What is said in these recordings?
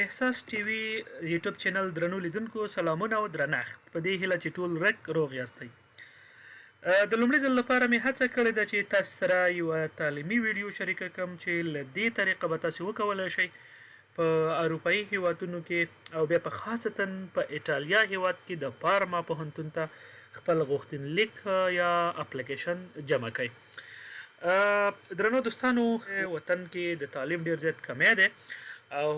احساس ټي وي یوټیوب چینل درنو لیدونکو سلامونه او درنښت. په دې هیله چې ټول رک روغ یاستئ. د لومړي ځل لپاره مې هڅه کړې ده چې تاسو سره یوه تعلیمي ویډیو شریکه کړم چې له دې طریقه به تاسو وکولای شئ په اروپایي هیوادونو کې او بیا په خاصتا په ایټالیا هیواد کې د پارما پوهنتون ته خپل غوښتنلیک یا اپلیکیشن جمع کړئ. درنو دوستانو، وطن کې د تعلیم ډیر زیات کمی دی او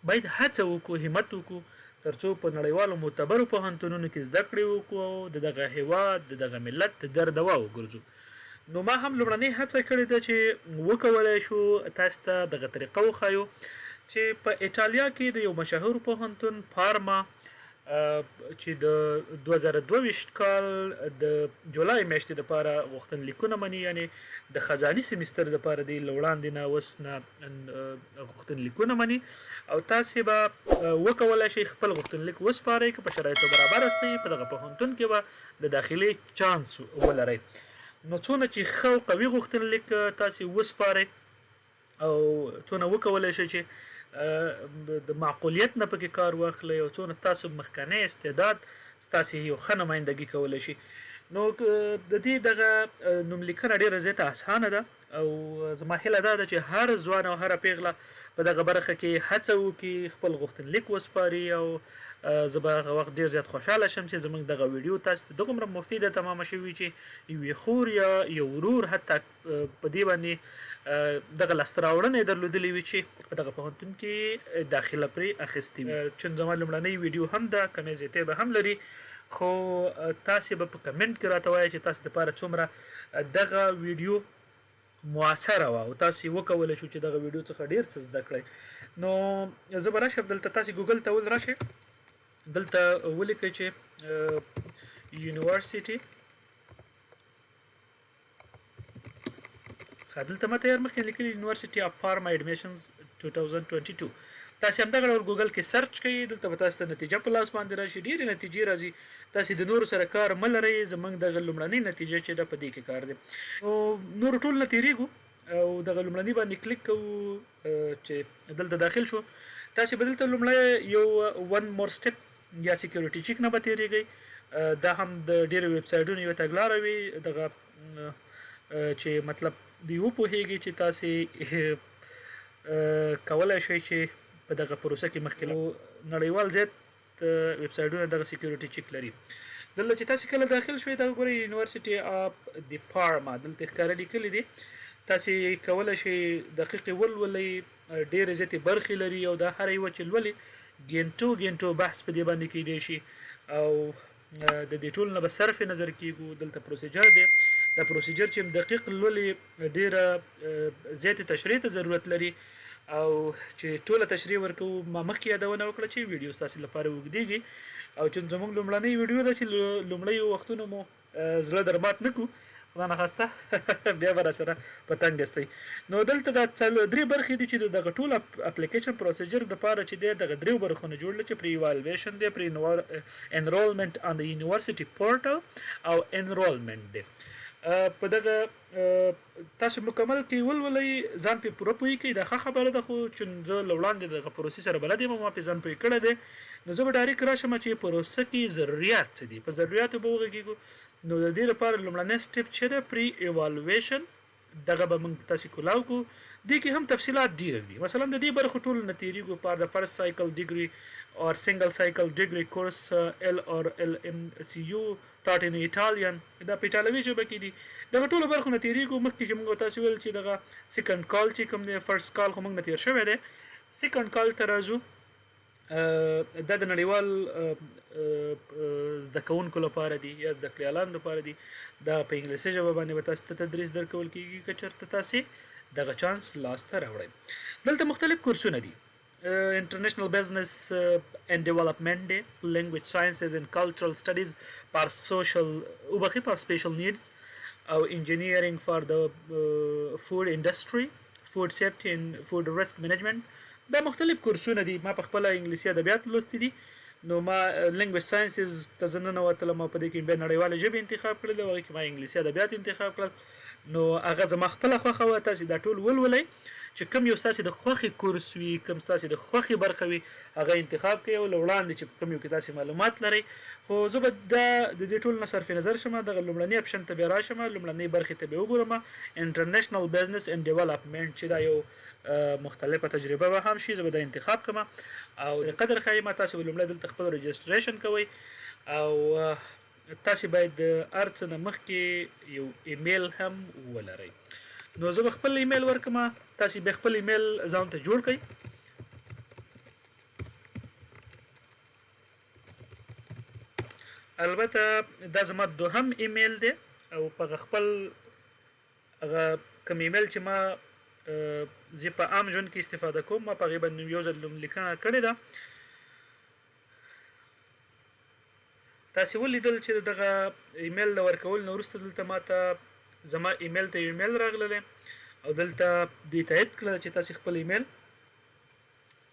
باید هڅه وکړو، همت وکړو ترڅو په نړیوالو معتبرو پوهنتونونو کې زده کړې وکړو او د دغه هیواد، د دغه ملت د درد دوا وګرځو. نو ما هم لومړنۍ هڅه کړې ده چې وکولای شو تاسو ته دغه طریقه وښایو چې په ایټالیا کې د یو مشهور پوهنتون پارما چې د 2022 کال د جولای میاشتې لپاره غوښتنلیکونه مني، یعنی د خزاني سمستر لپاره دی له وړاندې نه اوس نه غوښتنلیکونه مني او تاسې به وکولای شئ خپل غوښتنلیک وسپارئ. که په شرایطو برابر استئ په دغه پوهنتون کې به د داخلې چانس ولرئ. نو څونه چې ښه او قوي غوښتنلیک تاسې وسپارئ او څونه وکولای شئ چې د معقولیت نه پکې کار واخلئ او څونه تاسو مخکنی استعداد ستاسې یو ښه نمایندګي کولی شي. نو د دې دغه نوملیکنه ډېره زیاته اسانه ده او زما هیله دا ده چې هر ځوان او هره پیغله په دغه برخه کې هڅه وکړي، خپل غوښتنلیک وسپاري او زه به هغه وخت ډېر زیات خوشحاله شم چې زموږ دغه ویډیو تاسو ته دغومره مفیده تمامه شوي چې یوې خور یا یو ورور حتی په دې باندې دغه لاسته راوړنې درلودلې وي چې په دغه پوهنتون کې داخله پرې اخیستې وي. چون زما لومړنۍ ویډیو هم ده، کمې زیاتې به هم لري، خو تاسې به په کمنټ کې راته وایئ چې تاسو دپاره څومره دغه ویډیو موثره وه او تاسې وکولی شو چې دغه ویډیو څخه ډېر څه زده کړئ. نو زه به راشم دلته، تاسې ګوګل ته ول راشئ، دلته ولیکئ چې یونیورسیټي. ښه، دلته ما تیار مخکې لیکلي یونیورسیټي اف پارما اډمیشنز 2022. تاسې همدغه ډول ګوګل کې سرچ کړئ، دلته به تاسو ته نتیجه په لاس باندې راشي. ډېرې نتیجې راځي، تاسې د نورو سره کار مه لرئ، زموږ دغه لومړنۍ نتیجه چې ده په دې کې کار دی. نو نورو ټول نه تېرېږو او دغه لومړني باندې کلیک کوو چې دلته داخل شو. تاسې به دلته لومړی یو ون مور سټپ یا سکیورټي چیک نه به تېرېږئ. دا هم د ډېرو ویب سایټونو یوه تګلاره وي دغه چې مطلب دوی وپوهېږي چې تاسې کولای شئ چې په دغه پروسه کې مخکې نړیوال زیات ویب سایټونه دغه سکیورټي چیک لري. دلته چې تاسې کله داخل شوئ، دغه ګورئ یونیورسيټي اف د پارما دلته ښکاره لیکلي دي، تاسې کولای شئ دقیقې ولولئ. ډېرې زیاتې برخې لري او دا هره یوه چې لولئ ګینټو ګینټو بحث په دې باندې کیدای شي او د دې ټولو نه به صرف نظر کیږو. دلته پروسیجر دی، دا پروسیجر چې دقیق لولئ ډېره زیاتې تشریح ته ضرورت لري او چې ټوله تشریح ورکوو، ما مخکې یادونه وکړه چې ویډیو ستاسې لپاره اوږدېږي او چې زموږ لومړنۍ ویډیو ده چې لومړیو وختونو مو زړه در مات نه کړو، خدا نخواسته بیا به راسره په تنګ استئ. نو دلته دا درې برخې دي چې د دغه ټول اپلیکیشن پروسیجر دپاره چې دی دغه دریو برخو نه جوړ دی چې پرې ایوالویشن دی، پرې انرولمنټ آن د یونیورسيټي پورټل او انرولمنټ دی. په دغه تاسو مکمل کې ولولئ، ځان پې پوره پوه کړئ، دا ښه خبره ده. خو چون زه له وړاندې دغه پروسې سره بلد یم، ما پې ځان پوه کړی دی، نو زه به ډایرک راشم چې پروسه کې ضروریات څه دي، په ضروریاتو به وغږېږو. نو د دې لپاره لومړنی سټپ چې ده پری ایوالویشن، دغه به موږ تاسې کولاو کړو. دې کې هم تفصیلات ډېر دي، مثلا د دې برخو ټولو نه تېرېږو. فار د فرست سایکل ډیګري اور سنګل سایکل ډیګري کورس ال اور ال ام سی یو تاټ ان ایټالین، دا په ایټالوي ژبه کې دي. دغه ټولو برخو نه تېرېږو. مخکې چې موږ تاسې ویل چې دغه سیکنډ کال چې کوم دی، فرست کال خو موږ نه تېر شوی دی، سیکنډ کال ته راځو. دا د نړیوال زده کوونکو لپاره دي یا زده کړیالانو لپاره دي. دا په انګلیسي ژبه باندې به تاسو ته تدریس درکول کیږي که چېرته تاسې دغه چانس لاسته راوړئ. دلته مختلف کورسونه دي، انټرنیشنل بزنس اینډ ډیولپمنټ دی، لینګویج ساینسز اینډ کلچرل سټډیز فار سوشل وبخښئ فار سپیشل نیډز او انجینیرینګ فار د فوډ انډستری، فوډ سیفټي اینډ فوډ ریسک منیجمنټ. دا مختلف کورسونه دي. ما په خپله انګلیسي ادبیات لوستي دي. نو ما لینګویج ساينسز ته زه ننوتلم او په دې کې بیا نړیوالې ژبې انتخاب کړلې او هغې کې ما انګلیسي ادبیات انتخاب کړل. نو هغه زما خپله خوښه وه. تاسې دا ټول ولولئ چې کوم یو ستاسې د خوښې کورس وي، کوم ستاسې د خوښې برخه وي، هغه انتخاب کړئ او له وړاندې چې په کوم یو کې تاسې معلومات لرئ. خو زه به دا د دې ټولو نه صرف نظر شم، دغه لومړني اپشن ته بیا راشم، لومړنۍ برخې ته بیا وګورم، انټرنیشنل بزنس اینډ ډیولپمنټ، چې دا یو مختلفه تجربه به هم شي، زه به دا انتخاب کړم او د قدر ښایي ما تاسې به لومړی دلته خپل رجسټریشن کوئ او تاسې باید د هر څه نه مخکې یو ایمیل هم ولرئ. نو زه به خپل ایمیل ورکړم، تاسې بیا خپل ایمیل ځان ته جوړ کړئ. البته دا زما دوهم ایمیل دی او په خپل هغه کوم ایمیل چې ما زه په عام ژوند کې استفاده کوم، ما په هغې باندې یو ځل نوم لیکنه کړې ده. تاسې ولیدل چې دغه ایمیل د ورکولو نه وروسته دلته ما ته زما ایمیل ته یو ایمیل راغلی او دلته دوی تایید کړل چې تاسې خپل ایمیل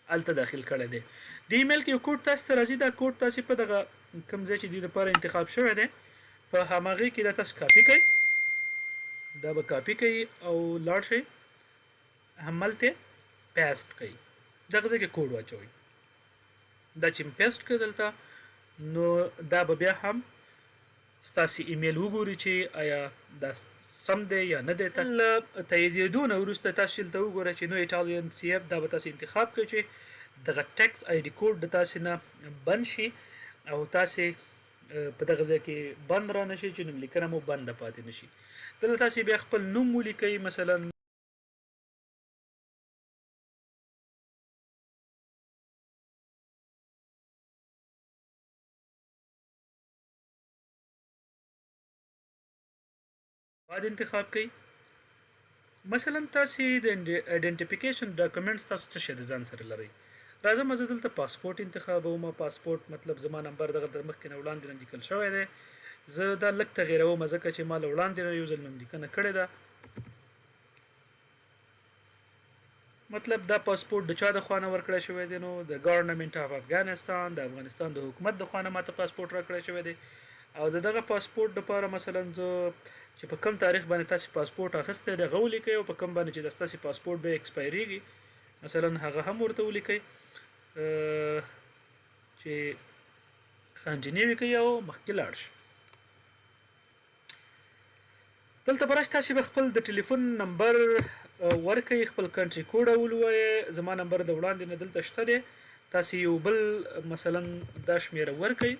هلته داخل کړی دی. د ایمیل کې یو کوډ تاسو ته راځي، دا کوډ تاسو په دغه کوم ځای چې د لپاره انتخاب شوی دی په هماغې کې دا تاسو کاپي کړئ، دا به کاپي کړئ او لاړ شئ هملته پیسټ کړئ، دغه ځای کې کوډ واچوئ. دا چې پیسټ کړ دلته، نو دا به بیا هم ستاسې ایمیل وګوري چې آیا دا سم دی یا نه دی. تاسو له تاییدېدو نه وروسته تاسو دلته وګورئ چې نو ایټالین سی اف، دا به تاسو انتخاب کړئ چې دغه ټیکس آی ډي کوډ د تاسې نه بند شي او تاسې په دغه ځای کې بند را نه شي چې نوم لیکنه مو بنده پاتې نه شي. دلته تاسې بیا خپل نوم ولیکئ، مثلا بعد انتخاب کړئ. مثلا تاسو د آیډنټیفیکیشن ډاکومنټس تاسو څه شی د ځان سره لرئ. راځم زه دلته پاسپورت انتخابوم. پاسپورت مطلب زما نمبر دغه د مخکې نه وړاندې نه لیکل شوی دی، زه دا لږ تغیروم ځکه چې ما له وړاندې نه یو ځل نوم لیکنه کړې ده. مطلب دا پاسپورت د چا د خوا نه ورکړی شوی دی؟ نو د ګورنمنټ اف افغانستان، د افغانستان د حکومت د خوا نه ماته پاسپورت راکړی شوی دی. او د دغه پاسپورت دپاره مثلا زه چې په کوم تاریخ باندې تاسې پاسپورت اخیستی دی هغه ولیکئ، او په کوم باندې چې د ستاسې پاسپورت بیا اکسپایریږي مثلا هغه هم ورته ولیکئ چې کنټینیو وکړئ او مخکې لاړ شئ. دلته به راشئ، تاسې به خپل د ټلیفون نمبر ورکړئ، خپل کنټري کوډ ولولئ. زما نمبر د وړاندې نه دلته شته دی، تاسې یو بل مثلا دا شمېره ورکړئ.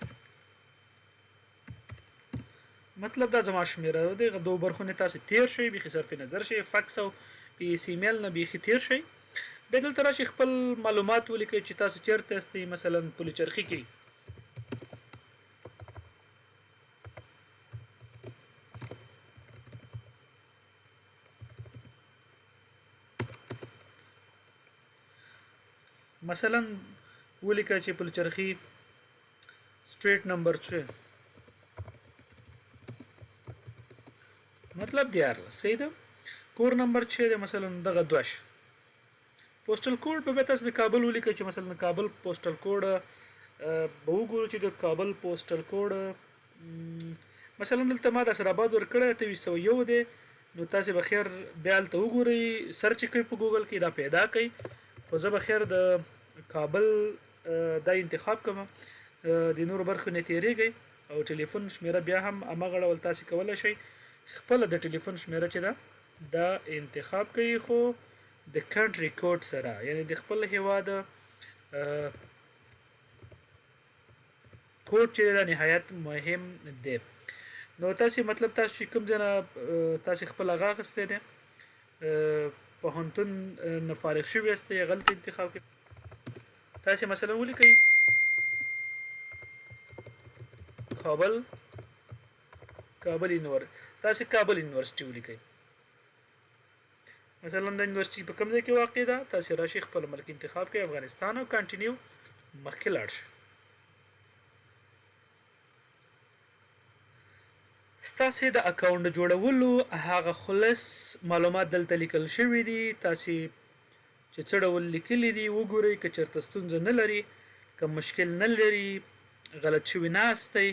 مطلب دا زما شمېره ده، دغه دوو برخو نه تاسې تېر شئ، بیخي صرف نظر شئ، فکس او پی اس ایمیل نه بیخي تېر شئ. بیا دلته راشئ خپل معلومات ولیکئ چې تاسو چېرته یاستئ، مثلا پل چرخي کې. مثلا ولیکئ چې پل چرخي سټریټ نمبر 3، مطلب 13، صحیح ده. کور نمبر چې دی مثلا دغه 2. پوسټل کوډ به تاسو د کابل ولیکئ چې مثلا د کابل پوسټل کوډ به وګورو چې د کابل پوسټل کوډ مثلا دلته ما د اسراباد ورکړی 2301 دی. نو تاسې به خیر بیا هلته وګورئ، سرچ کړئ په ګوګل کې دا پیدا کړئ. خو زه به خیر د کابل دا انتخاب کوم، د نورو برخو نه تېرېږئ. او ټلیفون شمېره بیا هم هماغه ډول تاسې کولی شئ خپله د ټلیفون شمېره چې ده دا انتخاب کړئ، خو د کنټري کوډ سره، یعنی د خپل هیواد کوډ چې دا نهایت مهم دی. نو تاسې مطلب تاسو چې کوم ځای نه تاسې خپل هغه اخیستی دی، پوهنتون نه فارغ شوي یاستئ، هغه هلته انتخاب کړئ. تاسې مثلا ولیکئ کابل، کابل یونیور، تاسې کابل یونیورسټي ولیکئ. مثلا دا یونیورسټي په کوم ځای کې واقع ده، تاسې راشئ خپل ملک انتخاب کړئ افغانستان او کنټینیو مخکې لاړ شئ. ستاسې د اکاونټ جوړولو هغه خلص معلومات دلته لیکل شوي دي، تاسې چې څه ډول لیکلي دي وګورئ، که چېرته ستونزه نه لري کوم مشکل نه لري، غلط شوي نه یاستئ،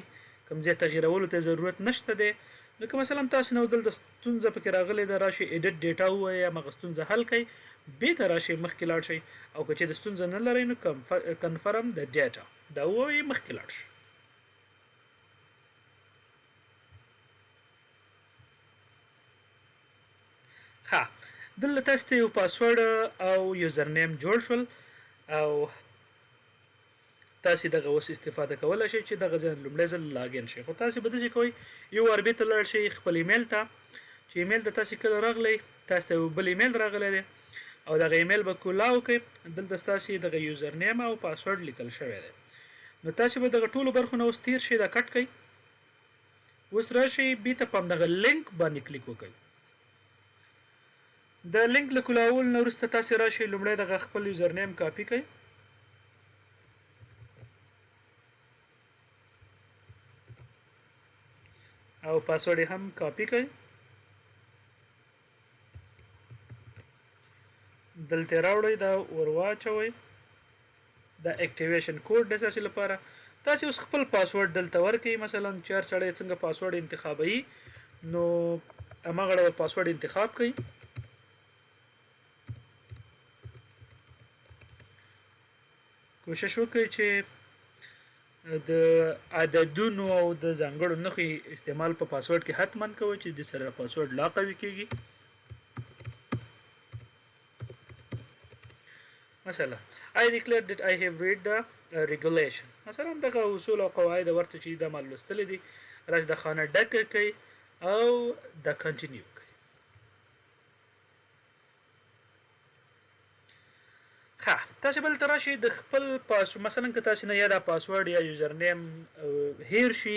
کوم ځای تغیرولو ته ضرورت نشته دی. نو که مثلا تاسو نه دلته ستونزه پکې راغلې ده، راشئ edit data ووایئ، هماغه ستونزه حل کړئ، بیرته راشئ مخکې لاړ شئ. او که چېرې ستونزه نه لرئ نو confirm the data دا ووایئ، مخکې لاړ شئ. ښه، دلته تاسو ته یو پاسورډ او username جوړ شول او تاسو دغه اوس استفاده کولای شئ چې دغه ځای لومړی ځل login شئ. خو تاسو به داسې کوئ، یو وار بیرته لاړ شئ خپل ایمیل ته، چې ایمیل ته تاسو کله راغلی تاسو ته یو بل ایمیل راغلی دی او دغه ایمیل به کولاو کړئ. دلته ستاسو دغه username او پاسورډ لیکل شوی دی. نو تاسو به دغه ټولو برخو نه اوس تیر شئ، دا cut کړئ. اوس راشئ بیرته په همدغه لینک باندې کلیک وکړئ. د لینک له کولاولو نه وروسته تاسو راشئ لومړی دغه خپل username کاپي کړئ. او پاسورډ یې هم کاپي کړئ. دلته راوړئ، دا ور واچوئ. دا activation code د تاسو لپاره. تاسو اوس خپل پاسورډ دلته ورکړئ. مثلا چې هر سړی څنګه پاسورډ انتخابوي نو هماغه ډول پاسورډ انتخاب کړئ. کوشش وکړئ چې د عددونو او د ځانګړو نښو استعمال په پاسورډ کې حتما کوئ چې د سره پاسورډ لا قوي کیږي. مثلا I declare that I have read the regulation. مثلا دغه اصول او قواعد ورته چې دا ما لوستلي دي، راش د خانه ډکه کړئ او د continue کړئ. ښه، تاسو بل ته راشئ د خپل مثلا که تاسو نه یا دا پاسورډ یا username هیر شي،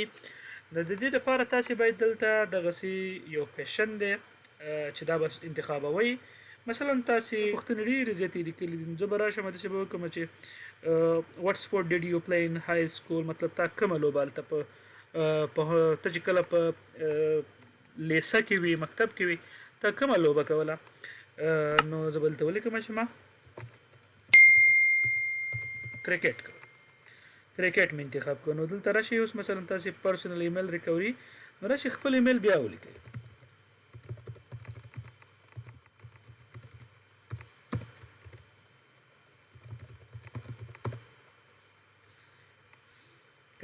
نو د دې لپاره تاسو باید دلته دغسې یو question دی چې دا به انتخابوئ. مثلا تاسو پوښتنې ډېرې زیاتې لیکلې دي، نو زه به راشم داسې به وکړم چې what sport did you play in high school، مطلب تا کومه لوبه هلته په ته چې کله په لیسه کې وي، مکتب کې وي، تا کومه لوبه کوله؟ نو زه به دلته ولیکم چې ما کرکټ کوم، کرکټ مې انتخاب کړ. نو دلته راشئ اوس مثلا تاسې personal email recovery، نو راشئ خپل ایمیل بیا ولیکئ.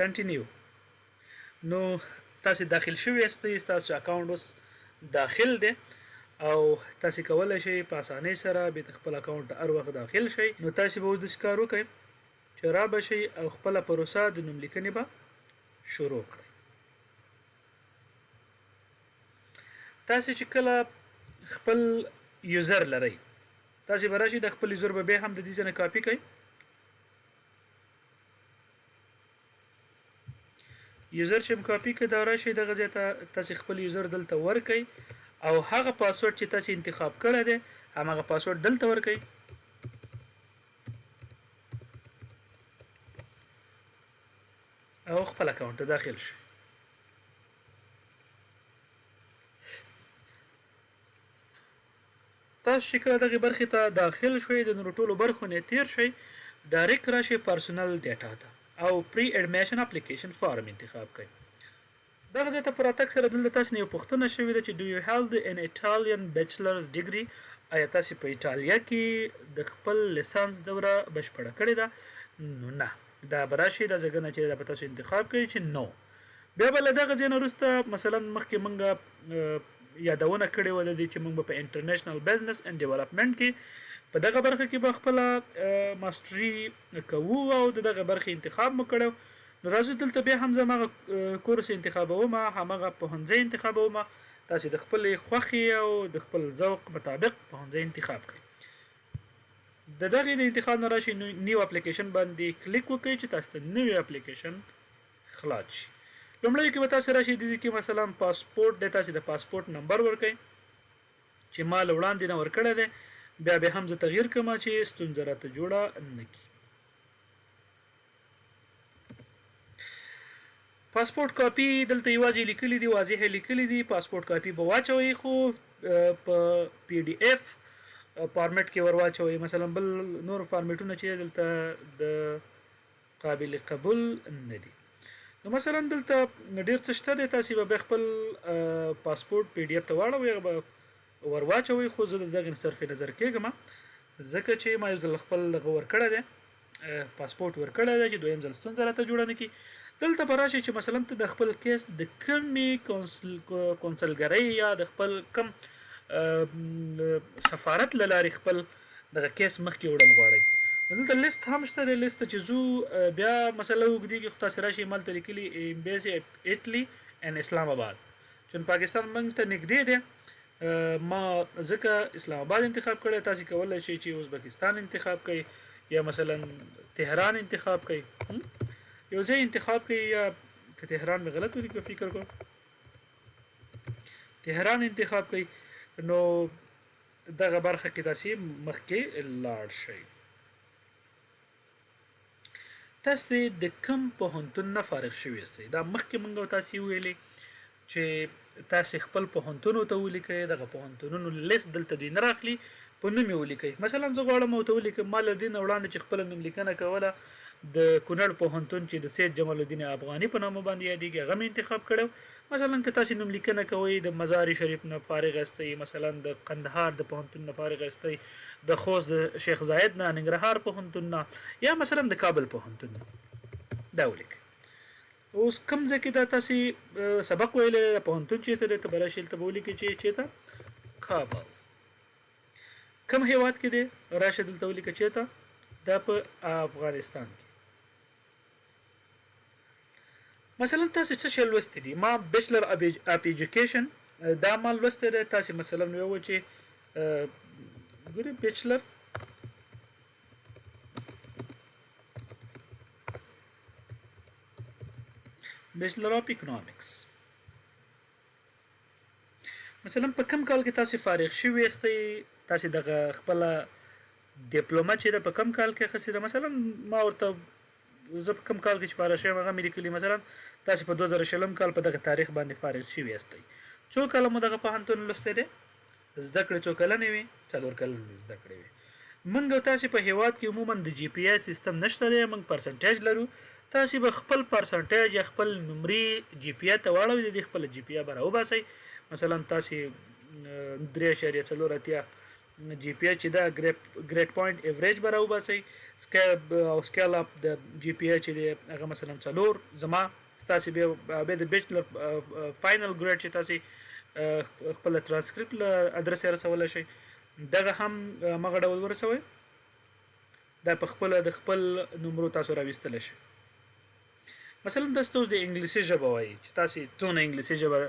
continue. نو تاسې داخل شوي یاستئ، ستاسو اکاونټ اوس داخل دی او تاسې کولی شئ په اسانۍ سره بیرته خپل اکاونټ ته هر وخت داخل شئ. نو تاسې به اوس داسې کار وکړئ چې را به شئ او خپله پروسه د نوم لیکنې به شروع کړئ. تاسې چې کله خپل user لرئ، تاسې به راشئ د خپل user به بیا هم د دې ځای نه کاپي کړئ. user چې هم کاپي کړئ، دا راشئ دغه ځای ته تاسې خپل user دلته ورکړئ او هغه پاسورډ چې تاسې انتخاب کړی دی هماغه پاسورډ دلته ورکړئ. او خپل اکاونټ ته داخل شئ. تاسو چې کله دغې برخې ته داخل شئ، د نورو ټولو برخو نه تیر شئ، direct راشئ personal data ته او pre-admission application form انتخاب کړئ. دغه ځای ته په راتګ سره دلته تاسې نه یو پوښتنه شوې ده چې do you hold an Italian bachelor's degree؟ آیا تاسې په ایټالیا کې د خپل لیسانس دوره بشپړه کړې ده؟ نو نه، دا به راشي دا ځګنه چې دا به تاسو انتخاب کړئ چې no. بیا به له دغه ځای نه وروسته مثلا مخکې موږ یادونه کړې وه د دې چې موږ به په international business and development کې په دغه برخه کې به خپله ماسټري کوو او د دغه برخې انتخاب مو کړی. نو راځو دلته بیا هم زه هماغه کورس انتخابوم، هماغه پوهنځی انتخابوم. تاسې د خپلې خوښې او د خپل ذوق مطابق پوهنځی انتخاب کړئ. د دغې د انتخاب نه راشئ new application باندې کلیک وکړئ چې تاسو ته نوی اپلیکیشن خلاص شي. لومړی کې به تاسې راشئ دې ځای کې مثلا پاسپورت دی، تاسې د پاسپورت نمبر ورکړئ چې ما له وړاندې نه ورکړی دی، بیا به هم زه تغییر کړم چې ستونزه راته جوړه نه کړي. پاسپورت کاپي دلته یوازې لیکلي دي، واضح لیکلي دي. پاسپورت کاپي به واچوئ خو په PDF فارمټ کې ور واچوئ. مثلا بل نور فارمټونه چې دلته د قابل قبول نه دي. نو مثلا دلته ډیر څه شته دی، تاسو به خپل پاسپورت پی ډي اف ته واړوئ، هغه به ورواچوئ، خو زه د دغې صرف نظر کېږم ځکه چې ما یو ځل خپل دغه ورکړی دی، پاسپورت ورکړی دی چې دویم ځل ستونزه راته جوړه نه کړي. دلته به راشي چې مثلا ته د خپل کیس د کمې کونسلګرۍ یا د خپل کم سفارت له لارې خپل دغه کیس مخکې وړل غواړئ. دلته لیست هم شته دی، لیست چې ځو بیا مسله اوږدېږي، خو تاسې راشئ مالته لیکلي ایمبیسي اټلی ان اسلام آباد، چون پاکستان موږ ته نږدې دی، ما ځکه اسلام آباد انتخاب کړی. تاسې کولی شئ چې ازبکستان انتخاب کړئ یا مثلا تهران انتخاب کړئ، یو ځای انتخاب کړئ، یا که تهران مې غلط ولیکه فکر کوم تهران انتخاب کړئ، نو دغه برخه کې تاسې مخکې لاړ شئ. تاسې د کوم پوهنتون نه فارغ شوي یاستئ؟ دا مخکې موږ تاسې وویلې چې تاسې خپل پوهنتونو ته ولیکئ، دغه پوهنتونونو لیست دلته دوی نه راخلي، په نوم یې ولیکئ. مثلا زه غواړم ورته ولیکم، ما له دې نه وړاندې چې خپله نوم لیکنه کوله د کونړ پوهنتون چې د سید جمال الدین افغاني په نامه باندې یادېږي هغه مې انتخاب کړی. مثلا که تاسې نوم لیکنه کوئ د مزار شریف نه فارغ یاستئ، مثلا د قندهار د پوهنتون نه فارغ یاستئ، د خوست د شیخ زاید نه، ننګرهار پوهنتون نه، یا مثلا د کابل پوهنتون نه، دا ولیکئ. اوس کوم ځای کې دا تاسې سبق ویلی دی، پوهنتون چېرته دی، ته به راشې هلته به ولیکې چې چېرته کابل، کوم هیواد کې دی، راشه دلته ولیکه چېرته، دا په افغانستان کې. مثلا تاسې څه شی لوستي دي؟ ما بیچلر اف ایجوکیشن دا ما لوستی دی. تاسې مثلا ویو چې ګورې بیچلر بیچلر اف اکونومیکس، مثلا په کوم کال کې تاسې فارغ شوي یاستئ، تاسې دغه خپله دیپلومه چې ده په کوم کال کې اخیستې ده. مثلا ما ورته زه په کوم کال کې چې فارغ شوم هغه مې لیکلي. مثلا تاسې په 2020 کال په دغه تاریخ باندې فارغ شوي یاستئ. څو کاله مو دغه پوهنتون لوستی دی؟ زده کړې څو کلنې وې؟ 4 کلنې زده کړې وې. موږ او تاسې په هیواد کې عموما د جی پی آی سیستم نشته دی، موږ پرسنټیج لرو. تاسې به خپل پرسنټیج یا خپل نمرې جی پی آی ته واړوئ، د دې خپله جی پی آی به راوباسئ. مثلا تاسې 3.84 جی پی آی چې دا ګریډ پوینټ ایوریج به راوباسئ، او سکیل اپ د جی پی آی چې دی هغه مثلا 4، زما ستاسې بیا د بیچلر فاینل ګریډ چې تاسې خپل ترانسکریپټ له ادرس یې رسولی شئ، دغه هم هماغه ډول ورسوئ. دا په خپله د خپل نمرو تاسو راویستلی شئ. مثلا تاسو ته اوس د انګلیسي ژبه وایي چې تاسې څونه انګلیسي ژبه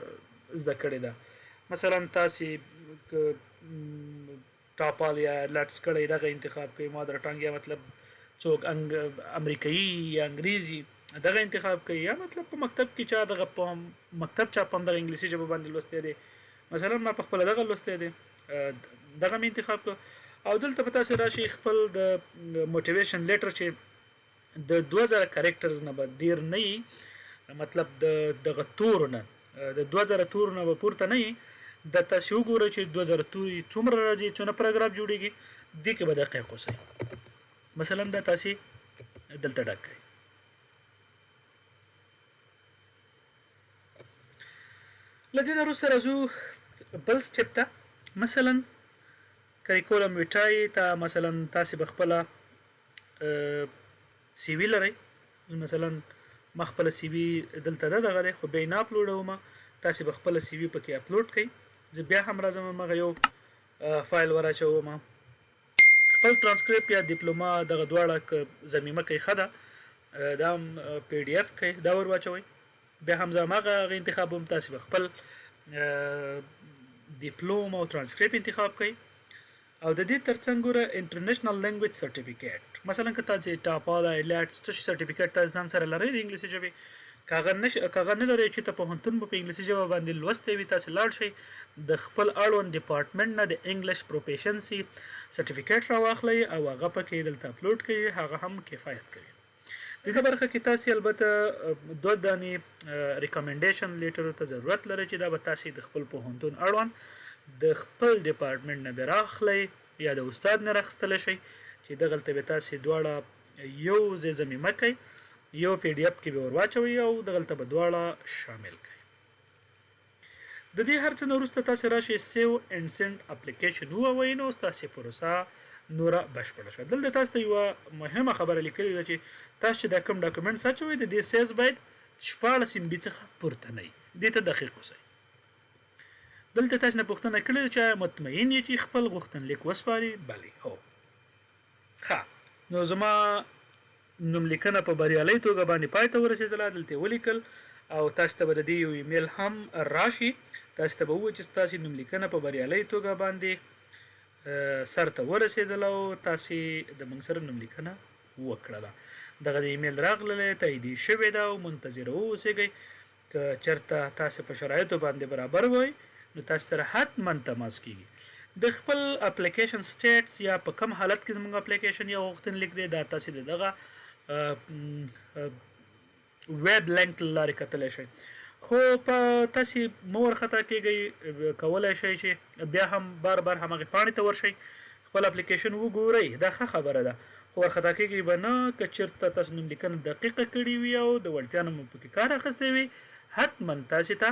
زده کړې ده. مثلا تاسې که ټاپال یا لټس کړی دغه انتخاب کوي، مادر ټانګ یا مطلب څوک امریکایي یا انګریزي دغه انتخاب کوي، یا مطلب په مکتب کې چا دغه په مکتب چا په همدغه انګلیسي ژبه باندې لوستی دی. مثلا ما په خپله دغه لوستی دی، دغه مې انتخاب کړ. او دلته به تاسې راشئ خپل د موټیویشن لیټر چې د 2000 کریکټرز نه به ډېر نه وي، مطلب د دغه تورو نه، د 2000 تورو نه به پورته نه وي. دا تاسې وګورئ چې 2000 توري څومره راځي، څونه پاراګراف جوړېږي، دې کې به دقیق اوسئ. مثلا دا تاسې دلته ډک کړئ. له دې نه وروسته راځو بل سټپ ته. مثلا کریکولم ویټای ته مثلا تاسې به خپله سی وي لرئ. مثلا ما خپله سی وي دلته ده دغه دی، خو بیا یې نه اپلوډوم. تاسې به خپله سی وي پکې اپلوډ کړئ. زه بیا هم راځم هماغه یو فایل وراچوم. خپل ترانسکریپټ یا دیپلوما دغه دواړه که ضمیمه کوئ ښه ده، دا هم پی ډي اف کوئ، دا ور واچوئ. بیا هم زه هماغه هغه انتخابوم. تاسې به خپل دیپلوم او ترانسکریپټ انتخاب کړئ. او د دې ترڅنګ ګوره انټرنیشنل لینګویج سرټیفیکیټ، مثلا که تاسې ټاپال آیلټس څه شي سرټیفیکیټ تاسې ځان سره لرئ د انګلیسي ژبې، که هغه نه لرئ چې ته پوهنتون به په انګلیسي ژبه باندې لوستی وي، تاسې لاړ شئ د خپل اړوند ډپارټمنټ نه د انګلیش پروفیشنسي سرټیفیکیټ راواخلئ او هغه پکې دلته اپلوډ کړئ، هغه هم کفایت کوي. د دې برخه کې تاسې البته دوه دانې ریکمنډیشن لیټرو ته ضرورت لرئ چې دا به تاسې د خپل پوهنتون اړوند د خپل ډپارټمنټ نه به راخلئ یا د استاد نه راخیستلی شئ چې دغلته به تاسې دواړه یو ځای ضمیمه کړئ. یو پی ډي اف کې به ورواچوئ او دغلته به دواړه شامل کړئ. د دې هر څه نه وروسته تاسو راشئ سیو اینډ سینډ اپلیکیشن ووایئ، نو ستاسو پروسه نوره بشپړه شوه. دلته تاسو ته یوه مهمه خبره لیکلې ده چې تاسو چې دا کوم ډاکومنټس اچوئ، د دې سایز باید 16 ام بي څخه پورته نه وي، دې ته دقیق اوسئ. دلته تاسو نه پوښتنه کړې ده چې آیا مطمئن یې چې خپل غوښتنلیک وسپاري؟ بلې، هو. ښه، نو زما نوم لیکنه په بریالۍ توګه باندې پای ته ورسېدله. دلته یې ولیکل او تاسو ته به د دې یو ایمیل هم راشي، تاسو ته به ووایي چې ستاسو نوم لیکنه په بریالۍ توګه باندې سر ته ورسېدله او تاسو د موږ سره نوم لیکنه وکړله. دغه د ایمیل راغللی، تاییدې شوې ده او منتظر واوسېږئ. که چرته تاسو په شرایطو باندې برابر وئ، نو تاسو سره حتما تماس کیږي. د خپل اپلیکیشن سټیټس یا په کم حالت کې زموږ اپلیکیشن یا غوښتنلیک دی، دا تاسو د دغه ویب لینک له لارې کتلی شئ. خو په تاسو مه ورخطا کیږئ، کولی شئ چې بیا هم بار بار هماغې پاڼې ته ورشئ، خپل اپلیکیشن وګورئ، دا ښه خبره ده. خو ورخطا کیږئ به نه، که چېرته تاسو نوم لیکنه دقیقه کړې وي او د وړتیا نه مو پکې کار اخیستی وي، حتما تاسې ته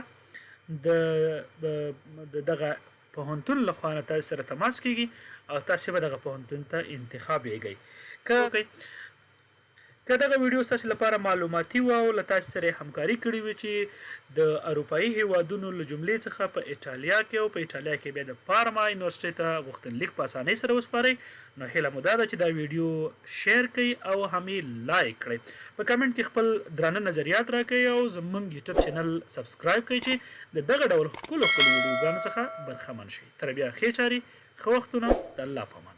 د دغه پوهنتون له خوا نه تاسو سره تماس کیږي او تاسو به دغه پوهنتون ته انتخابېږئ. که دغه ویډیو ستاسو لپاره معلوماتي وه او له تاسو سره همکاري کړې وي چې د اروپایي هیوادونو له جملې څخه په ایټالیا کې او په ایټالیا کې بیا د پارما یونیورسټۍ ته غوښتنلیک په اسانۍ سره وسپارئ، نو هیله مو دا ده چې دا ویډیو شیر کړئ او هم یې لایک کړئ، په کمنټ کې خپل درانه نظریات راکړئ او زموږ یوټیوب چینل سبسکرایب کړئ چې د دغه ډول ښکلو ښکلو ویډیوګانو څخه برخمن شئ. تر بیا ښې چارې، ښه وختونه، د الله په امان.